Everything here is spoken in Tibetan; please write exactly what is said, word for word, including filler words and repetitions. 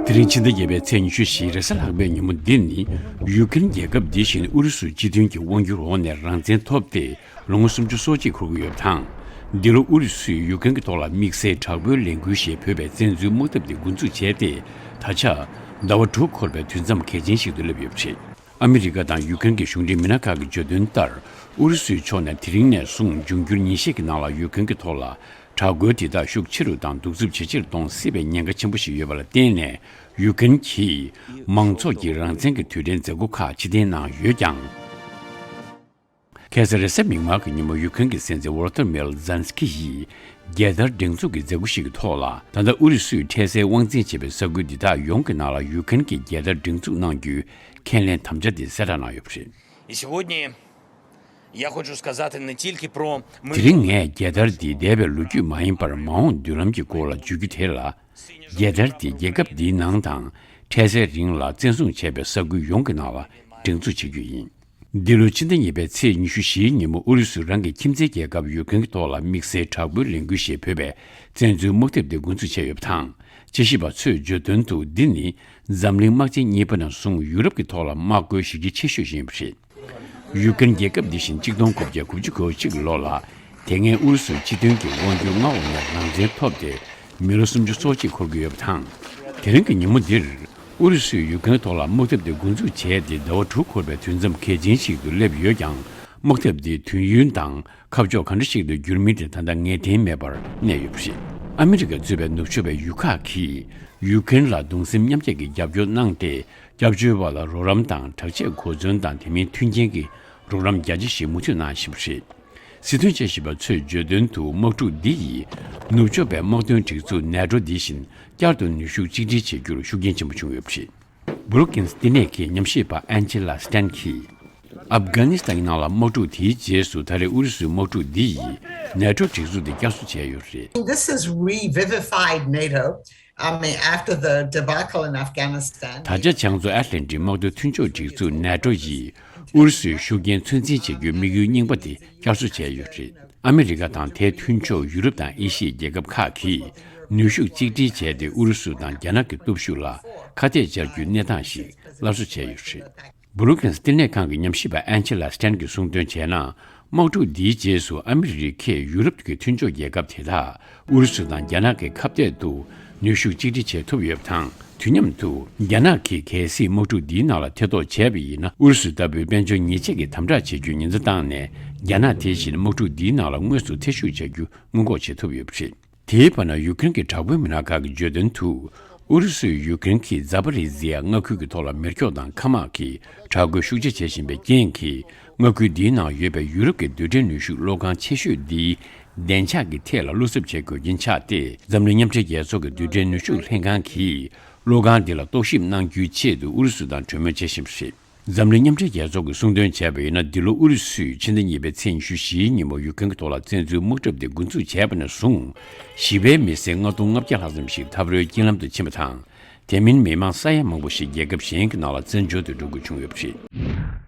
དེ་རིང་ཕྱི་ཟླ་བརྒྱད་པའི་ཚེས་ཉི་ཤུ་བཞི་རེས་གཟའ་ལྷག་པའི་ཉིན་མོ་འདི་ནི་ཡུ་ཀེ་རེན་རྒྱལ་ཁབ་འདི་བཞིན་ཨུ་རུ་སུའི་སྤྱི་མཐུན་གྱི་དབང་སྒྱུར་འོག་ནས་རང་བཙན་ཐོབ་སྟེ་ལོ་ངོ་སུམ་ཅུ་སོ་གཅིག་འཁོར་གྱི་ཡོད་པ་དང་། འདི་ལོ་ཨུ་རུ་སུས་ཡུ་ཀེ་རེན་གྱི་ཐོག་ལ་དམིགས་བསལ་དྲག་པོའི་ལས་འགུལ་ཞེས་འབོད་པའི་བཙན་འཛུལ་དམག་འཐབ་དེ་འགོ་འཛུགས་བྱས་ཏེ། ད་ཆ་ཟླ་བ་དྲུག་འཁོར་བའི་དུས་མཚམས་གལ་ཆེན་ཞིག་ཏུ་སླེབས་ཡོད་པ་རེད། ཨ་མི་རི་ཀ་དང་ཡུ་ཀེ་རེན་གྱི་གཞུང་འབྲེལ་མི་སྣ་ཁག་གིས་བརྗོད་དོན་ལྟར། ཨུ་རུ་སུའི་ཕྱོགས་ནས་དེ་རིང་ནས་བཟུང་འབྱུང་འགྱུར་ཉིན་ཤས་ཀྱི་ནང་ལ་ཡུ་ཀེ་རེན་གྱི་ཐོག་ལ་དྲག་རྒོལ་དེ་དག་ཤུགས་ཆེ་རུ་དང་གདུག་རྩུབ་ཇེ་ཆེར་གཏོང་སྲིད་པའི་ཉེན་ཁ་ཆེན་པོ་ཞིག་ཡོད་པ་ལ་བརྟེན་ནས། ཡུ་ཀེ་རེན་གྱིས་མང་ཚོགས་ཀྱི་རང་བཙན་གྱི་དུས་དྲན་མཛད་སྒོ་ཁག་ཕྱིར་འཐེན་གནང་ཡོད་ཀྱང་། ཁ་སང་རེས་གཟའ་མིག་དམར་གྱི་ཉིན་མོ་ཡུ་ཀེ་རེན་གྱི་སྲིད་འཛིན་ཝོ་ལོ་ཏི་མིར་ཛེ་ལན་སི་ཀི་ཡིས་རྒྱལ་དར་སྒྲེང་འཛུགས་ཀྱི་མཛད་སྒོ་ཞིག་གི་ཐོག་ལ། ད་ལྟ་ཨུ་རུ་སུས་འཕྲལ་སེལ་དབང་འཛིན་བྱེད་པའི་ས་ཁུལ་འདི་དག་ཡོངས་ཀྱི་ནང་ལ་ཡུ་ཀེ་རེན་གྱི་རྒྱལ་དར་སྒྲེང་འཛུགས་གནང་རྒྱུའི་ཁས་ལེན་དམ་བཅའ་དེ་གསལ་བསྒྲགས་གནང་ཡོད་པ་རེད། И сегодня я хочу сказати не тільки про минуле. དེ་རིང་ངས་རྒྱལ་དར་འདི་འདས་པའི་ལོ་རྒྱུས་མ་ཡིན་པར་མ་འོངས་མདུན་ལམ་གྱི་སྐོར་ལ་བརྗོད་རྒྱུ་དེ་ལ། རྒྱལ་དར་འདི་རྒྱལ་ཁབ་འདིའི་ནང་དང་། འཕྲལ་སེལ་རིང་ལ་བཙན་བཟུང་བྱས་པའི་ས་ཁུལ་ཡོངས་ཀྱི་ནང་ལ་སྒྲེང་འཛུགས་བྱེད་རྒྱུ་ཡིན། འདི་ལོའི་ཕྱི་ཟླ་གཉིས་པའི་ཚེས་ཉི་ཤུ་བཞིའི་ཉིན་མོ་ཨུ་རུ་སུས་རང་གི་ཁྱིམ་མཚེས་རྒྱལ་ཁབ་ཡུ་ཀེ་རེན་གྱི་ཐོག་ལ་དམིགས་བསལ་དྲག་པོའི་ལས་འགུལ་ཞེས་འབོད་པའི་བཙན་འཛུལ་དམག་འཐབ་དེ་འགོ་འཛུགས་བྱས་ཡོད་པ་དང་། དཔྱད་ཞིབ་པ་ཚོས་བརྗོད་དོན་དུ། འདི་ནི་འཛམ་གླིང་དམག་ཆེན་གཉིས་པ་ནས་བཟུང་ཡུ་རོབ་ཀྱི་ཐོག་ལ་དམག་རྒོལ་གཞི་རྒྱ་ཆེ་ཤོས་ཤིག་ཡིན་པ་རེད། ཡུ་ཀེ་རེན་རྒྱལ་ཁབ་འདི་བཞིན་གཅིག་སྟོང་དགུ་བརྒྱ་དགུ་བཅུ་གོ་གཅིག་ལོ་ལ། དེ་སྔའི་ཨུ་རུ་སུའི་སྤྱི་མཐུན་གྱི་དབང་སྒྱུར་མངའ་འོག་ནས་རང་བཙན་ཐོབ་སྟེ་མི་ལོ་སུམ་ཅུ་སོ་གཅིག་འཁོར་གྱི་ཡོད་པ་དང་། དེ་རིང་གི་ཉིན་མོ་འདིར་ཨུ་རུ་སུས་ཡུ་ཀེ་རེན་ཐོག་ལ་དམག་འཐབ་དེ་འགོ་འཛུགས་བྱས་ཏེ་ཟླ་བ་དྲུག་འཁོར་བའི་དུས་མཚམས་གལ་ཆེན་ཞིག་ཏུ་སླེབས་ཡོད་ཀྱང་། དམག་འཐབ་འདིའི་དུས་ཡུན་དང་ཁ་ཕྱོགས་ག་འདྲ་ཞིག་ཏུ་འགྱུར་མིན་དེ་ད་ལྟ་ངེས་གཏན་མེད་པར་གནས་ཡོད་པ་རེད། ཨ་མི་རི་ཀ་གཙོས་པའི་ནུབ་ཕྱོགས་པའི་ཡུལ་ཁག་གིས་ཡུ་ཀེ་རེན་ལ་གདུང་སེམས་མཉམ་སྐྱེད་ཀྱི་རྒྱབ་སྐྱོར་གནང་སྟེ། སྐྱབས་བཅོལ་བ་ལ་རོགས་རམ་དང་དྲག་ཆས་གོ་མཚོན་དང་དེ་མིན་མཐུན་རྐྱེན་གྱི་རོགས་རམ་རྒྱ་ཆེ་ཞིག་མུ་མཐུད་གནང་བཞིན་པ་རེད། སྲིད་དོན་དཔྱད་ཞིབ་པ་ཚོས་བརྗོད་དོན་དུ། དམག་འཁྲུག་འདི་ཡིས་ནུབ་ཕྱོགས་པའི་དམག་དོན་སྒྲིག་འཛུགས་ནེ་ཊོ་འདི་བཞིན་བསྐྱར་དུ་ནུས་ཤུགས་གཅིག་སྒྲིལ་བྱེད་རྒྱུར་ཤུགས་རྐྱེན་ཆེན་པོ་བྱུང་ཡོད་པ་རེད། བུ་རུ་ཀིན་སི་བསྟི་གནས་ཀྱི་ཉམས་ཞིབ་པ་ཨན་ཅི་ལ་སི་ཏན་གྱིས། ཨབ་གྷ་ནི་སི་ཐན་གྱི་ནང་ལ་དམག་འཁྲུག་དེའི་རྗེས་སུ་ད་རེས་ཨུ་རུ་སུའི་དམག་འཁྲུག་འདི་ཡིས་ནེ་ཊོ་སྒྲིག་འཛུགས་དེ་བསྐྱར་གསོ་བྱས་ཡོད་རེད། This has revivified NATO, I mean, after the debacle in Afghanistan. ད་ཆ་བྱང་མཚོ་ཨེཊ་ལན་ཊིག་དམག་དོན་མཐུན་ཕྱོགས་སྒྲིག་འཛུགས་ནེ་ཊོ་ཡིས་ཨུ་རུ་སུའི་ཤུགས་རྐྱེན་ཚོད་འཛིན་བྱེད་རྒྱུའི་དམིགས་ཡུལ་རྙིང་པ་དེ་བསྐྱར་གསོ་བྱས་ཡོད་རེད། ཨ་མི་རི་ཀ་དང་དེའི་མཐུན་ཕྱོགས་ཡུ་རོབ་དང་ཨེ་ཤི་ཡའི་རྒྱལ་ཁབ་ཁག་གིས་ནུས་ཤུགས་གཅིག་སྒྲིལ་བྱས་ཏེ་ཨུ་རུ་སུ་དང་རྒྱ་ནག་གི་སྟོབས་ཤུགས་ལ་ཁ་གཏད་བཅར་རྒྱུའི་གནས་སྟངས་ཤིག་སླར་གསོ་བྱས་ཡོད་རེད། བུ་རུ་ཀིན་སི་བསྟི་གནས་ཁང་གི་ཉམས་ཞིབ་པ་ཨན་ཅི་ལ་སི་ཏན་གྱིས་གསུངས་དོན་བྱས་ན། དམག་འཁྲུག་འདིའི་རྗེས་སུ་ཨ་མི་རི་ཀས་ཡུ་རོབ་ཀྱི་མཐུན་ཕྱོགས་རྒྱལ་ཁབ་དེ་དག་ཨུ་རུ་སུ་དང་རྒྱ་ནག་གི་ཁ་གཏད་དུ་ནུས་ཤུགས་གཅིག་སྒྲིལ་བྱེད་ཐུབ་ཡོད་པ་དང་། དུས་མཉམ་དུ་རྒྱ་ནག་གིས་གལ་སྲིད་དམག་འཁྲུག་འདིའི་ནང་ལ་ཐེ་གཏོགས་བྱས་པ་ཡིན་ན། ཨུ་རུ་སུ་ལྟ་བུའི་དཔལ་འབྱོར་ཉེས་ཆད་ཀྱི་དམ་དྲག་བྱེད་རྒྱུའི་ཉེན་བརྡ་བཏང་ནས། རྒྱ་ནག་དེ་བཞིན་དམག་འཁྲུག་འདིའི་ནང་ལ་དངོས་སུ་ཐེ་ཞུགས་བྱ་རྒྱུ་སྔོན་འགོག་བྱེད་ཐུབ་ཡོད་པ་རེད། དེའི་བར་ན། ཡུ་ཀེ་རེན་གྱི་དྲག་པོའི་མི་སྣ་ཁག་གིས་བརྗོད་དོན་དུ། ཨུ་རུ་སུས་ཡུ་ཀེ་རེན་གྱི་ཛཱ་པ་རི་ཛི་ཡ་མངའ་ཁུལ་གྱི་ཐོག་ལ་མེ་སྒྱོགས་དང་མཁའ་དམག་གི་དྲག་རྒོལ་ཤུགས་ཆེ་བྱེད་བཞིན་པའི་རྐྱེན་གྱིས། མངའ་ཁུལ་འདིའི་ནང་ཡོད་པའི་ཡུ་རོབ་ཀྱི་རྡུལ་ཕྲན་ནུས་ཤུགས་གློག་ཁང་ཆེ་ཤོས་འདིའི་བདེ་འཇགས་ཀྱི་ཐད་ལ་བློ་འཚབ་བྱེད་དགོས་རྐྱེན་ཆགས་ཏེ། འཛམ་གླིང་མཉམ་འབྲེལ་རྒྱལ་ཚོགས་ཀྱི་རྡུལ་ཕྲན་ནུས་ཤུགས་ལྷན་ཁང་གིས་གློག་ཁང་འདི་ལ་རྟོག་ཞིབ་གནང་རྒྱུའི་ཆེད་དུ་ཨུ་རུ་སུ་དང་གྲོས་མོལ་བྱེད་བཞིན་པ་རེད། འཛམ་གླིང་མཉམ་འབྲེལ་རྒྱལ་ཚོགས་ཀྱིས་གསུངས་དོན་བྱས་པ་ཡིན་ན། འདི་ལོ་ཨུ་རུ་སུས་ཕྱི་ཟླ་གཉིས་པའི་ཚེས་ཉི་ཤུ་བཞིའི་ཉིན་མོ་ཡུ་ཀེ་རེན་གྱི་ཐོག་ལ་བཙན་འཛུལ་དམག་འཁྲུག་དེ་འགོ་འཛུགས་བྱས་པ་ནས་བཟུང་། ཞི་བའི་མི་སེར་ལྔ་སྟོང་ལྔ་བརྒྱ་ལྷག་ཙམ་ཞིག་འཐབ་རོའི་རྐྱེན་ལམ་དུ་ཕྱིན་པ་དང་། དེ་མིན་མི་མང་ས་ཡ་མང་པོ་ཞིག་རྒྱལ་ཁབ་གཞན་གྱི་ནང་ལ་བཙན་བྱོལ་དུ་འགྲོ་དགོས་བྱུང་ཡོད་པ་རེད།